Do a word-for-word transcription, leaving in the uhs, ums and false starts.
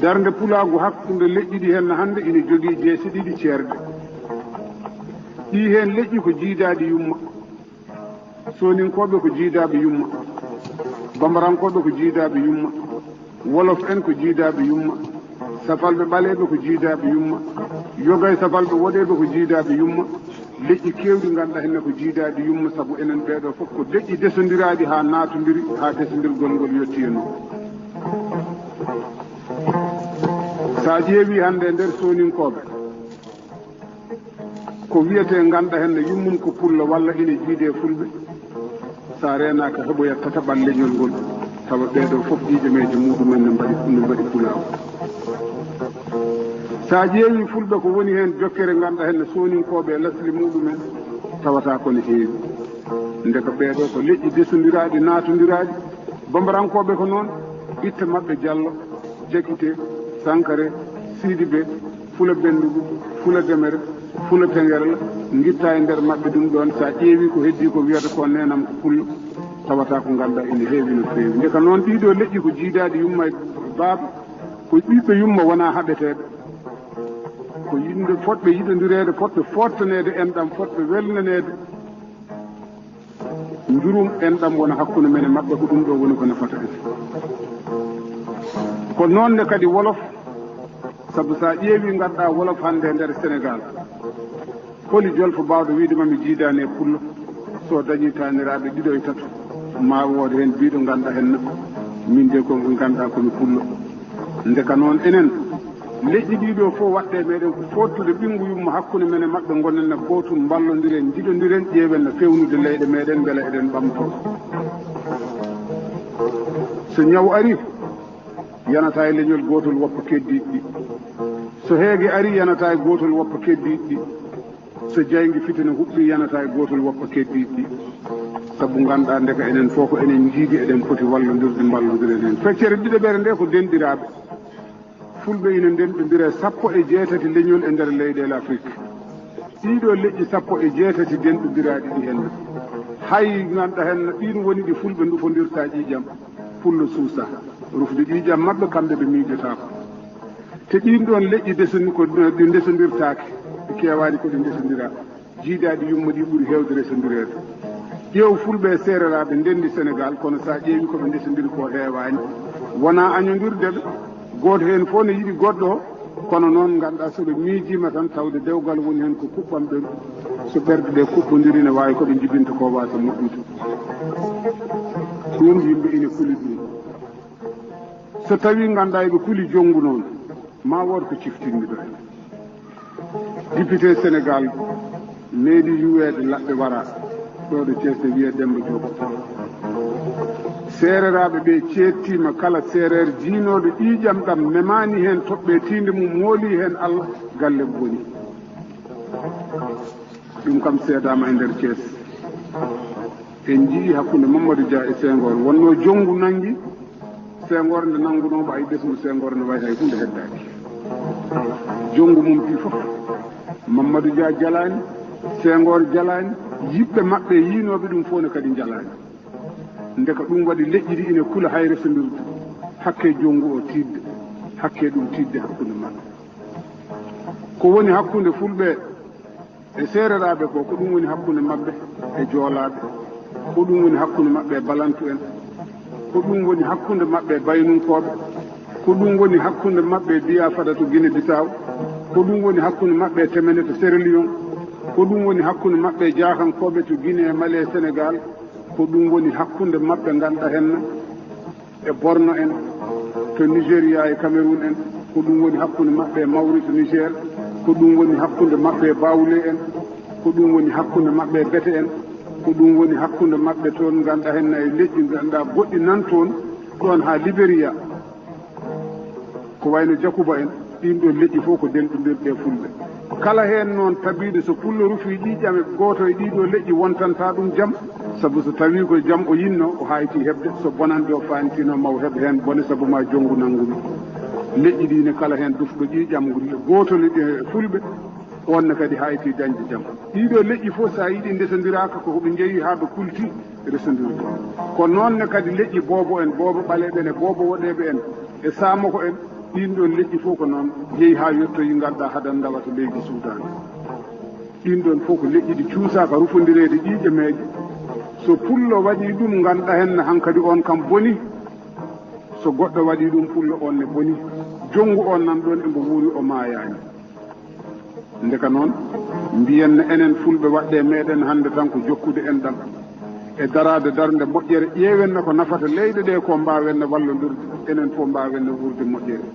Darnde pulaagu hakkunde leƴƴi ɗi henna hannde ina jogii jeese ɗiɗi ceerɗe. Ɗii heen leƴƴi ko jiidaaɗi yumma. Sooninkooɓe ko jiidaaɓe yumma. Bambarankooɓe ko jiidaaɓe yumma. Wolof en ko jiidaaɓe yumma. Safalɓe ɓaleeɓe ko jiidaaɓe yumma. Yogay safalɓe woɗeeɓe ko jiidaaɓe yumma. Leƴƴi keewɗi ngannduɗaa heen ne ko jiidaaɗi yumma, sabu enen ɓeeɗo fof ko leƴƴi desondiraaɗi haa naatondiri, haa desondirgol ngol yettii e noon. So a ƴeewii hannde e nder sooninkooɓe, ko wiyetee ngannduɗaa heen ne yummum ko pullo walla ina jiidee fulɓe, so a reenaaki heɓoyat tataɓal leñol ngol, tawa ɓeeɗo fof ƴiiƴameeje muɗumen ne mbaɗi, ne mbaɗi pulaagu. So a ƴeewii fulɓe ko woni heen jokkere ngannduɗaa heen ne sooninkooɓe e lasli muɗumen, tawata ko ne heewi. Ndeka ɓeeɗo ko leƴƴi desondiraaɗi, naatondiraaɗi. Bambarankooɓe ko noon, ɓiɓɓe maɓɓe Jallo, Jakite, Sankare, Sidibe, Fula Benndugu, Fula Demere, Fula Tengerla, ngitta e nder maɓɓe ɗum ɗoon. So a ƴeewii ko heddii ko wiyata ko neenam ko pullo, tawata ko ngannduɗaa ina heewi no feewi. Ndeka noon ɗiiɗoo leƴƴi ko jiidaaɗi yumma e baaba, ko ɓiɓɓe yumma wonaa haɓeteeɓe. Ko yimɓe fotɓe yiɗondireede, fotɓe fooɗtaneede enɗam, fotɓe welnaneede njurum enɗam wona hakkunde men e maɓɓe, ko ɗum ɗo woni ko nafata en. Ko noon ne kadi wolof, sabu so a ƴeewii ngannduɗaa wolof hannde e nder Senegaal, holi jolfo baawɗo wiyde ma mi jiidaani e pullo, so dañii taaniraaɓe ɗiɗo e tato, ma wood heen biiɗo ngannduɗaa heen ne, min de ko ngannduɗaa ko mi pullo. Ndeka noon enen, leƴƴi ɗiɗo fof waɗde e meɗen ko fooɗtude ɓinngu yumma hakkunde men e maɓɓe, ngonen no gootum, mballondiren, njiɗondiren, ƴeewen no fewnude leyɗe meɗen mbela eɗen ɓamtoo. So ñaw ari, yanata e leñol gootol woppa keddiiɗi ɗi. So heege ari, yanata e gootol woppa keddiiɗi ɗi. So jaynge fitina huɓɓi, yanata e gootol woppa keddiiɗi ɗi. Sabu ngannduɗaa ndeka enen fof ko enen njiidi eɗen poti wallondirde, mballondiren heen. Feccere ɗiɗaɓere nde ko denɗiraaɓe. Fulɓe ina ndenɗondira e sappo e jeetati leñol e nder leyɗeele Afrik. Ɗiɗo leƴƴi sappo e jeetati denɗondiraaɗi ɗi heen. Hay ngannduɗaa heen ɗiin woni ɗi fulɓe ndufondirta ƴiiƴam. Pullo suusa rufde ƴiiƴam maɓɓe, kamɓe ɓe miijotaako. Te ɗiin ɗoon leƴƴi ndesondi ko ɗi ndesondirtaake, ɗi keewaani ko ɗi ndesondira. Jiidaaɗi yumma ɗi ɓuri heewde resondireede. Ƴeew fulɓe e seereraaɓe ndenndi Senegaal, kono so a ƴeewii ko ɓe ndesondiri ko heewaani. Wonaa añondirde ɓe, gooto heen fof ne yiɗi goɗɗo o, kono noon ngannduɗaa so ɓe miijiima tan tawde dewgal woni heen ko kuɓɓam ɓe, so ɓerɗe ɗe kuɓɓondiri ne waawi ko ɓe njibinta ko waasa moƴƴude. Ɗum yimɓe ina kuli ɗum. So tawii ngannduɗaa eɓe kuli jonngu noon, ma wood ko ciftinmi ɗo en. Député Senegaal meeɗi yuweede Laɓɓe Wara, ɗo ɗo Cees, ɓe wiyee Demmba Joob. Seereraaɓe ɓe ceettiima, kala seereer jiinooɗo ƴiiƴam ɗam memaani heen toɓɓe tiinde mum, moolii heen Allah, galle mum woni. Ɗum kam seedaama e nder Cees. En njiyii hakkunde Mamadou Dia e Senghor, wonnoo jonngu nanngi Senghor, nde nanngunoo mbo, ay ɓesngu Senghor ne wayi hay huunde heddaaki. Jonngu mum ɗi fof, Mamadou Dia jalaani, Senghor jalaani, yiɓɓe maɓɓe yiinooɓe ɗum fof ne kadi njalaani. Ndeka ɗum waɗi leƴƴi ɗi ina kula hay resondirde, hakke jonngu o tiiɗde, hakke ɗum tiiɗde hakkunde maɓɓe. Ko woni hakkunde fulɓe e seereraaɓe ko, ko ɗum woni hakkunde maɓɓe e joolaaɓe, ko ɗum woni hakkunde maɓɓe e balantu en, ko ɗum woni hakkunde maɓɓe e baynunkooɓe, ko ɗum woni hakkunde maɓɓe e Biafra to Guinée Bissau, ko ɗum woni hakkunde maɓɓe e Temene to Sierra Leone, ko ɗum woni hakkunde maɓɓe e Jaahankooɓe to Guinée, Mali e Senegaal, ko ɗum woni hakkunde maɓɓe ngannduɗaa heen e Borno en, to Nigeria e Cameroun en, ko ɗum woni hakkunde maɓɓe e Maurice, Niger, ko ɗum woni hakkunde maɓɓe e Bawle en, ko ɗum woni hakkunde maɓɓe e Bete en, ko ɗum woni hakkunde maɓɓe toon ngannduɗaa heen e leƴƴi ngannduɗaa goɗɗi nan toon, ɗoon haa Liberia. Ko wayno Jakuba en, ɗiin ɗoon leƴƴi fof ko denɗondirɗe e fulɓe. Kala heen noon tabiiɗo so pullo rufii ƴiiƴam e gooto e ɗii ɗoo leƴƴi wontantaa ɗum jam, sabu so tawii ko jam o yinnoo, o haayti heɓde, so bonannde o faantiino ma o heɓ heen bone sabu ma jonngu nanngu ɗum. Leƴƴi ɗii ne kala heen dufɗo ƴiiƴam gootol e fulɓe, oon ne kadi haayti dañde jam. Ɗii ɗoo leƴƴi fof so a yiɗi ndesondiraaka ko ɓe njeyi haa ɓe kulti resondirde. Ko noon ne kadi leƴƴi boobo en, boobo ɓaleeɓe en e boobo woɗeeɓe en e saamoko en, Ɗiin ɗoon leƴƴi fof ko noon, yehi haa yettoyi ngalɗaa hadan ndawata leydi Suudan. Ɗiin ɗoon fof ko leƴƴi ɗi cuusaaka rufondireede ƴiiƴe meeje. So pullo waɗii ɗum, ngannduɗaa heen ne hankadi oon kam boni. So goɗɗo waɗii ɗum, pullo oon ne boni. Jonngu oon nan ɗoon e mbo wuuri, o maayaani. Ndeka noon, mbiyen ne enen Fulɓe, waɗde e meeɗen hannde tan ko jokkude enɗam e daraade darnde moƴƴere, ƴeewen ne ko nafata leyɗe ɗe, ko mbaawen ne wallondirde, enen fof mbaawen ne wuurde moƴƴere.